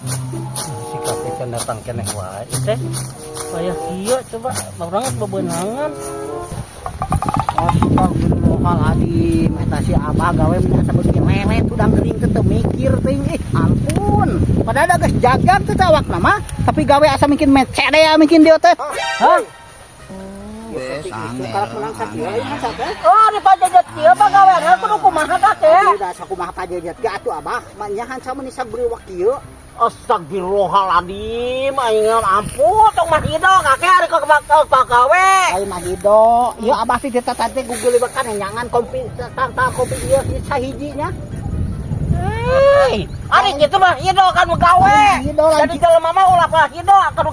Si kakek can datang keneh wae teh. Wayah kieu coba urang bebenangan. Astagfirullahaladzim, eta si Abah gawe meni asa beuki lelet udang geuning teh, teu mikir teuing, ih ampun. Padahal da geus jagan teh awakna mah, tapi gawe asa mungkin mecede ya mungkin dia teh. Hah? Karak menang sakieu ieu mah teh. Oh, di pajajet kieu mah gaweana kudu kumaha, Kakek? Udah sakumaha pajajet ge atuh, Abah, manyahan sama ni sagriwak kieu. Astagfirullahaladzim, aing ampun, tong mah hido, Kakek, ari ke pagawe. Ai mah hido, ieu Abah teh tadi Google kan nyangan kopi tangta kopi ieu sahiji nya. Hei, ari kitu mah hido kan gawe. Hido lagi. Jadi jelema mah ulah ka hido kan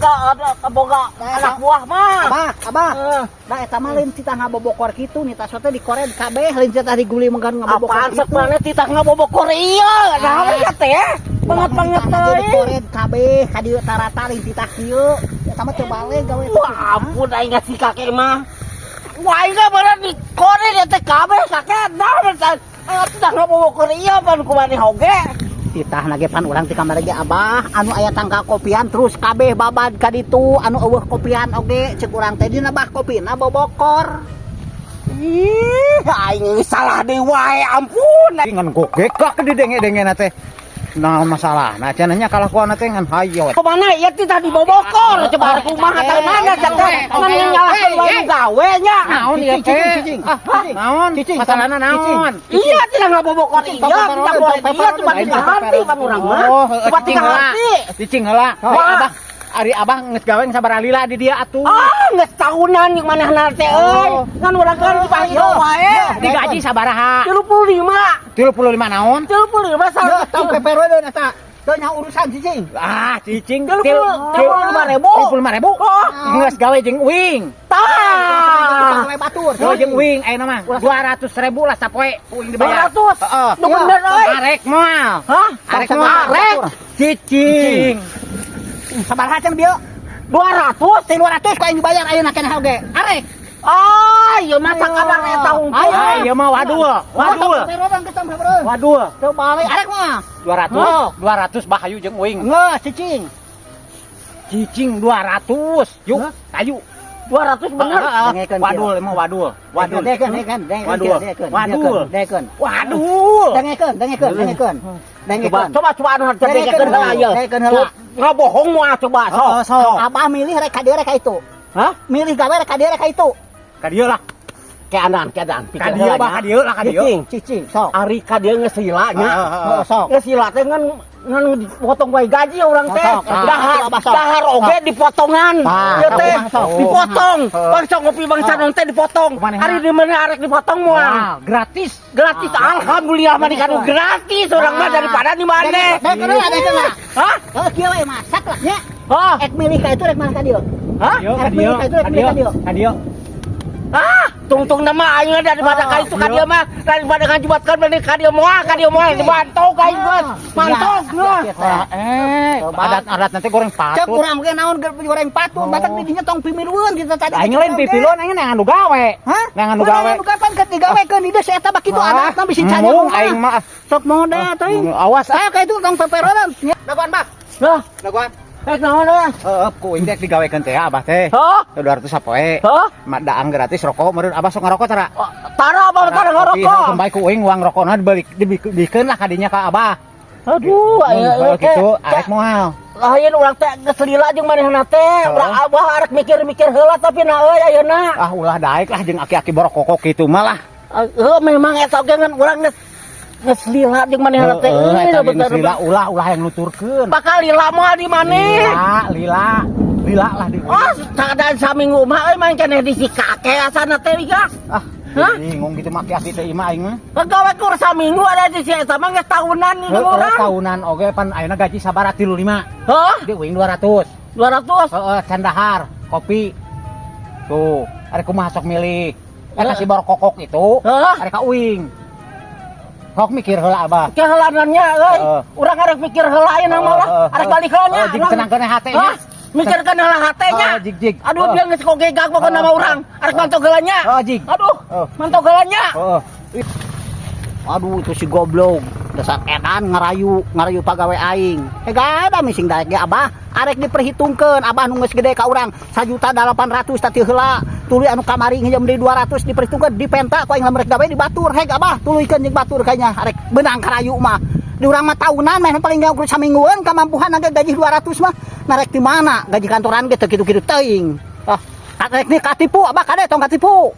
boga anak buah mah. Abah, Abah. Eh, Nah, eta mah lain titah ngabobokor kitu nih, tas teh dikored kabeh, lain titah diguli mengkan ngabobokor Apaan kitu. Sok mana titah ngabobokor ieu? Nah, ya teh. Banget-banget teuing. teuing. Dikored kabeh ka dieu tarata, lain titah kieu. Eta mah teu balik gawe teh. Wah, ampun aing si kakek mah. Wah, aing bener dikored ya teh kabeh, Kakek. Nah, bener titah ngabobokor ieu pan kumaha oge. Titah nage pan urang ti kamari ge, Abah, anu aya tangkal kopian terus kabeh babad ka ditu, anu euweuh kopian oge cek urang teh dina bah kopina bobokor. Ih, aing salah deui wae, ampun. Ngan gogek kak didenge-denge teh. Naon masalah? Nah, cenah nya kalakuan teh ngan hayo. Kemana ya titah dibobokor? Coba hari kumaha teh mana cek teh? Ngan nyalahkeun wae nu gawe nya. Naon ieu Cicing, teh? cicing, Ah, cicing. naon? Cicing, Masalahna naon? Iya, tidak ngabobokor iya, tidak boleh iya, cuma tiga hati pan urang mah. Oh, heueuh, Cuma cicing tiga heula. hati. Cicing heula. Wah. Ari Abah, ari Abah geus gawe sabaraha lila di dia atuh? Ah, geus tahunan yang manehna teh euy. Ngan urang kan dipanggil wae. Digaji sabaraha? 35. 35 naon? 35 Ya, salah. tong peperodeun eta. Teu nya urusan cicing. Ah, cicing. 35 ribu. 35 ribu. Oh. Geus gawe jeung uing. Tah. Gawe batur. Gawe jeung uing ayeuna mah 200 ribu lah sapoe uing dibayar. 200. Heeh. Nu bener euy. Arek moal. Hah? Arek moal. Arek. Cicing. Sabaraha cenah bieu? 200. 300 ku aing dibayar ayeuna keneh oge. Arek. Ah, ieu mah sakadar eta hungkul. Ah, ieu mah wadul. Wadul. Peperodeun geus tong peperodeun. Wadul. Teu balik arek mah. 200. 200 bah hayu jeung uing. Geus cicing. Cicing 200. Yuk, ayo. 200 bener. Dengekeun. Wadul emang wadul. Wadul. Dengekeun, dengekeun, dengekeun, Wadul. dengekeun. Wadul. Dengekeun. Wadul. Dengekeun, dengekeun, dengekeun. Coba Dengekeun. Coba coba anu Dengekeun dengekeun heula heula, ieu. dengekeun heula. Ngabohong moal coba sok. Oh, sok. Abah milih rek ka dieu rek ka itu. Hah? Milih gawe rek ka dieu rek ka itu. Ka dieu lah. Keadaan, keadaan. Ka dieu bah, ka dieu lah, ka dieu. Cicing. Cicing, sok. Ari ka dieu geus lila nya. Heeh. Oh, sok. Geus lila teh ngan ngan dipotong wae gaji urang teh. Sok, sok. Dahar, Abah, sok. dahar oge dipotongan. Tah, Ieu teh sok. Dipotong. Heeh. Bangsa ngopi bangsa naon teh dipotong. Kumaha? Ari di mana arek dipotong moal? Wah, gratis. Gratis, alhamdulillah mah dikanu gratis urang mah daripada di mana. Dengekeun heula, dengekeun heula. Hah? Heuh, kieu we masak lah nya. Hah? Ek milih ka itu rek mana ka dieu? Hah? Yo, ka Arek dieu. milih ka itu rek Ka milih dieu. ka dieu. Ka dieu. Ah, tungtung nama aing daripada ka itu ka dieu mah, daripada ngajubatkeun mending ka dieu moal dibantok aing geus. Mantok geus. Wah, eh, adat-adat nanti goreng Cek patut. urang ge naon goreng patut, batak di dinya tong pimilueun kita tadi. Aing lain pipiluan, aing neangan nu gawe. Hah? Neangan nu gawe. Nu gawe pan keur digawekeun di dieu si eta bak kitu adatna bisi canya. Embung aing mah. Sok model teuing. Awas ah. Ayo ka itu tong peperonan. Dagoan, Bah. Lah, Dagoan. rek naon euy? Heeh, ku uing teh digawekeun teh Abah teh. Hah? 200 sapoe. Hah? Mak daang gratis rokok meureun Abah sok ngarokok tara? Tara apa tara ngarokok? Kembali ku uing uang rokokna dibalik dibikeun lah kadinya ka Abah. Aduh, aya Kalau gitu arek moal. Lain urang teh geus lila jeung manehna teh. Urang Abah arek mikir-mikir heula tapi na euy ayeuna. Ah, ulah daek lah jeung aki-aki borokokok kitu mah lah. Heuh, memang eta oge ngan urang geus geus lila jeung manehna teh. Heeh, Euy, eta ge bener. geus lila, ulah ulah yang nuturkeun. Bakal lila moal di maneh. Lila, lila. Lila lah di. Oh, sadar saminggu mah euy main keneh di si kakek asana teh gas. Ah, Hah? bingung gitu mah aki-aki teh imah aing mah. Pegawai kur saminggu ada di si eta mah geus tahunan ini Heeh, urang. tahunan oge pan ayeuna gaji sabaraha, 35? Hah? Di uing 200. 200. Heeh, can dahar, kopi. Tuh, arek kumaha sok milih. Eta si borokokok itu, Hah? arek ka uing. Sok mikir heula, Abah. Kehelanannya euy. Heeh. Urang arek mikir heula ayeuna mah lah. Heeh, Arek balik heula nya. Heeh, jig tenangkeun hate nya. Hah? Mikirkeun heula hate nya. Heeh, jig jig. Aduh, Heeh. dia geus kogegag pokona nama urang. Arek mantog heula nya. Heeh, jig. Aduh, Heeh. mantog heula nya. Heeh. Aduh, itu si goblok. Dasar edan ngarayu, ngarayu pagawe aing. Hega da mising daek ge Abah, arek diperhitungkeun Abah nu geus gede ka urang 1.800.000 tadi heula. Tuluy anu kamari nginjem deui 200 diperhitungkeun, dipenta ku aing lamun rek gawe di batur. Heg Abah, tuluykeun jeung batur kayaknya arek beunang karayu mah. Di urang mah tahunan meh paling gak ukur samingguan kamampuhan ge gaji 200 mah. Narek di mana? Gaji kantoran ge teu kitu-kitu teuing. Ah, rek nih katipu Abah, kade tong katipu.